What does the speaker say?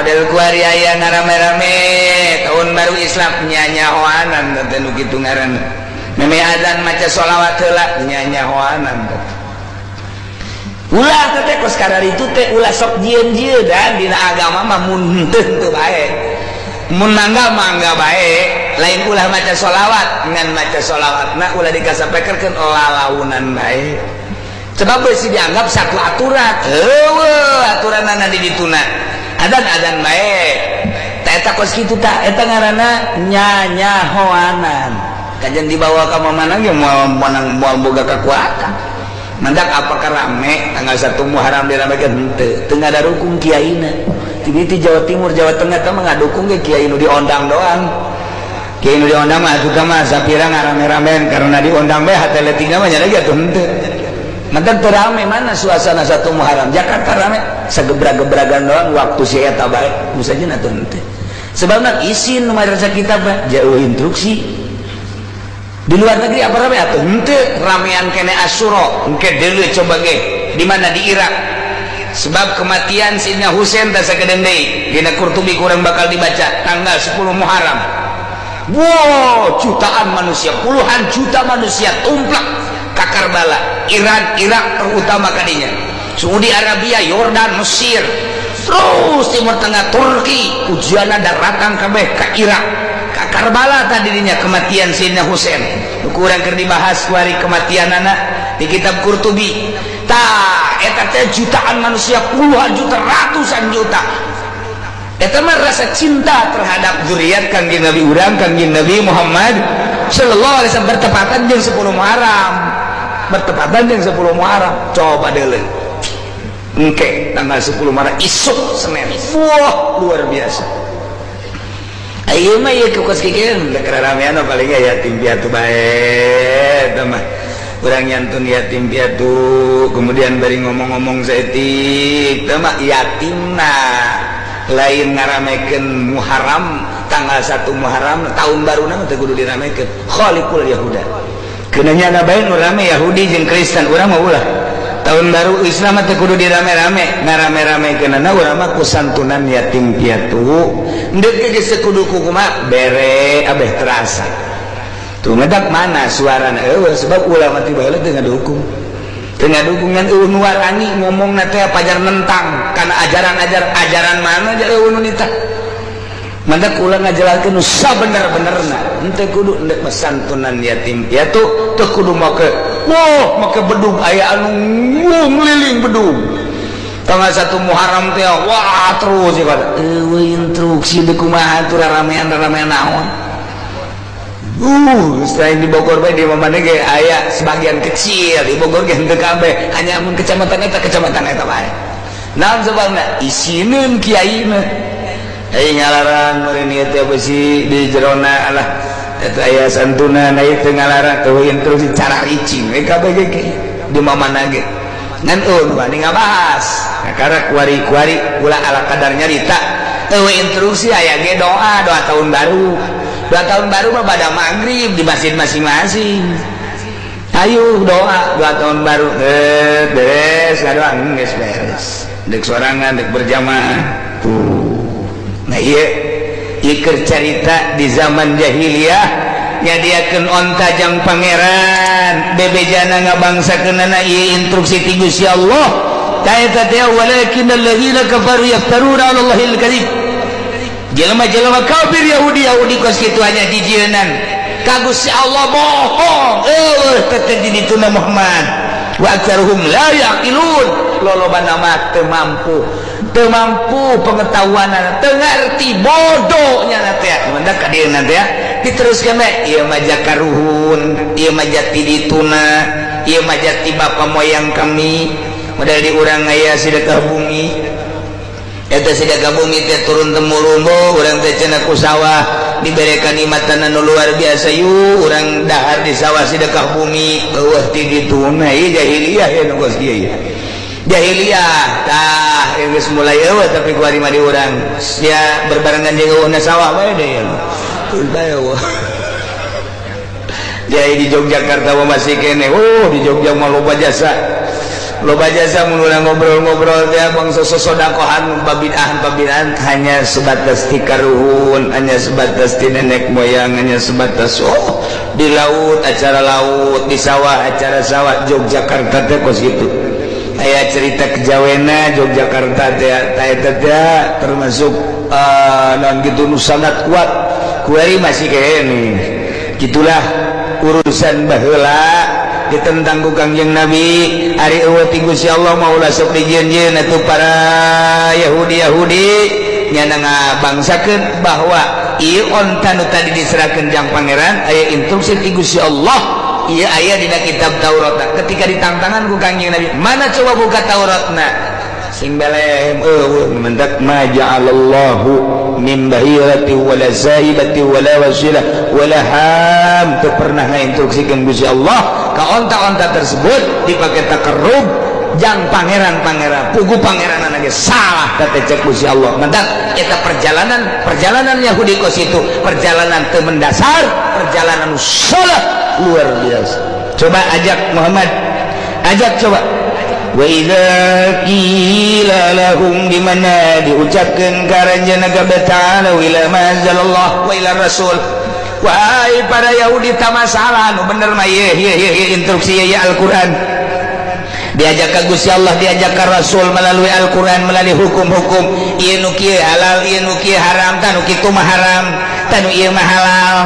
Model kuari aya ngarame-rame tahun baru Islam, nyanyahoanan teh nu kitu ngaranna. Meme adzan maca sholawat heula, nyanyahoanan teh. Ulah teh kos itu teh, ulah sok jieun-jieun. Dan dina agama mah mun henteu, henteu bae, mun mangga, mangga bae. Lain ulah maca sholawat, ngan maca sholawat nah ulah dikasapekerkeun lalaunan bae, sebab besi dianggap satu aturan. Eueuh aturanana di dituna, adan adan bae. Ta eta kos kitu, ta eta ngaranna nyanyahoanan. Kajian dibawa ka mana ge moal menang, moal boga kekuatan. Mandak apakah rame tanggal 1 Muharram diramekeun? Henteu, teu ngadukung kiaina. Ti Jawa Timur, Jawa Tengah teh mah ngadukung ge kiai nu diondang doang. Kiai nu diondang mah atuh mah sapira ngarame-ramean karena diondang bae, hate leutikna mah nya lagi atuh henteu. Mantak teu rame. Mana suasana 1 Muharram Jakarta rame? Sagebra-gebragan doang waktu si eta bae, bisa aja atuh henteu. Sebabna isin nu madrasah kita bae jauh instruksi. Di luar negeri apa rame atuh? Henteu ramean kene Asyura. Engke deuleu coba ge di mana, di Irak, sebab kematian Sidna Husain teh sakedeung deui. Dina Qurtubi kurang bakal dibaca tanggal 10 Muharram. Wow, jutaan manusia, puluhan juta manusia tumplak ka Karbala, Iran, Irak terutama kadinya, Saudi Arabia, Yordan, Mesir, terus Timur Tengah, Turki, ujian daratan kabeh ka Irak, ka Karbala. Tadinya kematian Sayyidina Husain kurang keur dibahas kuari kematian anak di kitab Qurtubi. Ta eta teh jutaan manusia, puluhan juta, ratusan juta. Eta mah rasa cinta terhadap zuriat Kangjeng Nabi urang, Kangjeng Nabi Muhammad sallallahu alaihi wasallam, bertepatan jeung 10 Muharram, bertepatan jeung 10 Muharram. Coba deuleu engke tanggal 10 Muharram, isuk Senin, wah, luar biasa. Ayo mah ieu kos kieu ramean paling yatim piatu bae. Eta mah urang nyantun yatim piatu, kemudian bari ngomong-ngomong saeutik. Teh mah yatimna, lain ngaramekeun Muharram. Tanggal 1 Muharram tahun baru nama teu kudu diramekeun. Khaliful Yahuda keunanya na bae nu rame Yahudi jeung Kristen, urang mah ulah. Tahun baru Islam teu kudu dirame-rame. Ngarame-ramekeunana urang mah ku santunan yatim piatu. Ndek ge geus kudu kumaha bere abeh terasa tuh ngedak mana suarana. Eueuh, sebab ulama ti baheula teu ngadukung, teu ngadukungan. Eueuh nu warani ngomongna teh pajar nentang kana ajaran-ajaran. Ajaran mana aja eueuh nu nitah. Mantak kula ngajelaskeun nu sabener-benerna. Henteu kudu ndek santunan yatim piatu, teu kudu make, wah, make bedug, aya anu ngeliling bedug tanggal 1 Muharram teh, wah, terus ya pada eueuh instruksi deuk kumaha atuh ramean, ramean naon. Selain di Bogor bae, di mana ge aya sebagian kecil. Di Bogor ge henteu kabeh, hanya mun kecamatan eta bae. Naon sebabna? Isineun kiaina. Ai ngalarang meureun ieu teh besi di jerona alah eta aya santunan, aya teu ngalarang, eueuh instruksi, cara ricing we kabeh ge di mana ge. Ngan eueuh bani ngabahas. Karena kuari-kuari ulah ala kadar nyarita. Eueuh instruksi, aya ge doa, doa tahun baru. Doa tahun baru mah pada maghrib di masjid masing-masing. Ayo doa, doa tahun baru, eh, beres ngadoa, geus beres. Dek sorangan, dek berjamaah tuh. Nah, iya iker carita di zaman jahiliyah nyadiakeun onta jang pangeran, bebejana ngabangsakeunana. Ieu instruksi ti Gusti Allah. Ta eta teh walakin alladzina kafaru yaftaruna 'ala Allahil kadzib. Jelema-jelema kafir, Yahudi Yahudi kos kitu hanya dijieunnan ka Gusti Allah bohong. Eueuh teh di dituna Muhammad. Wa aktsaruhum la yaqilun, lolobana mah teu mampu, teu mampu pengetahuan, teu ngarti, bodohnya teh. Mandak ka dieu teh diteruskeun bae, ieu mah jakaruhun, ieu mah jati dituna, ieu mah jati bapa moyang kami. Model di urang aya sedekah bumi. Eta sedekah bumi teh turun temurun. Bo urang teh cenah ku sawah dibere kanikmatan anu luar biasa, yuk urang dahar di sawah, sedekah bumi. Eueuh ti dituna. Ieu jahiliyah ya nu geus kieu jahiliyah. Tah, geus mulai eueuh, tapi kuari mah di urang ya berbarengan jeung eueuhna sawah bae deh ya. Terus bae eueuh. Jadi di Yogyakarta mah masih kene. Oh, di Jogja mah loba jasa. Loba jasa mun urang ngobrol-ngobrol teh bangsa sosodakohan, babid'ahan babid'ahan hanya sebatas ti karuhun, hanya sebatas ti nenek moyang, hanya sebatas, oh, di laut acara laut, di sawah acara sawah. Yogyakarta teh kos gitu. Aya cerita kejawena Yogyakarta teh teh teh termasuk non gitu nu sangat kuat. Kuari masih kayak ini gitulah urusan baheula ditentang ku Kangjeng Nabi. Ari eueuh ti Gusti Allah mah ulah sok dijieun-jieun atuh. Para Yahudi Yahudi nyana ngabangsakeun bahwa ieu onta nu tadi diserahkeun jang pangeran, aya instruksi ti Gusti Allah, ieu aya dina kitab Taurat. Ketika ditantangan ku Kangjeng Nabi, mana, coba buka Tauratna, sing belem eueuh. Mendak ma ja'alallahu min bahirati wala saibati wala wasilah wala ham, teu pernah ngainstruksikeun Gusti Allah ka onta-onta tersebut dipakai takarrub jang pangeran-pangeran. Pugu pangeran ge salah teh cek Gusti Allah. Mendak eta perjalanan perjalanan Yahudi kos itu perjalanan teu mendasar, perjalanan salah luar biasa. Coba ajak Muhammad, ajak coba. Wa idza qila lahum, di mana diucapkeun ka aranjeunna kabeh, ta'ala ila ma anzalallah wa ila rasul. Wahai para Yahudi, tak masalah, nu bener mah ieu ieu ieu ieu instruksi ieu Al-Qur'an. Diajak ke Gusti Allah, diajak ke Rasul melalui Al-Qur'an, melalui hukum-hukum, ieu nu kieu halal, ieu nu kieu haram, tah nu kitu mah haram, tah nu ieu mah halal.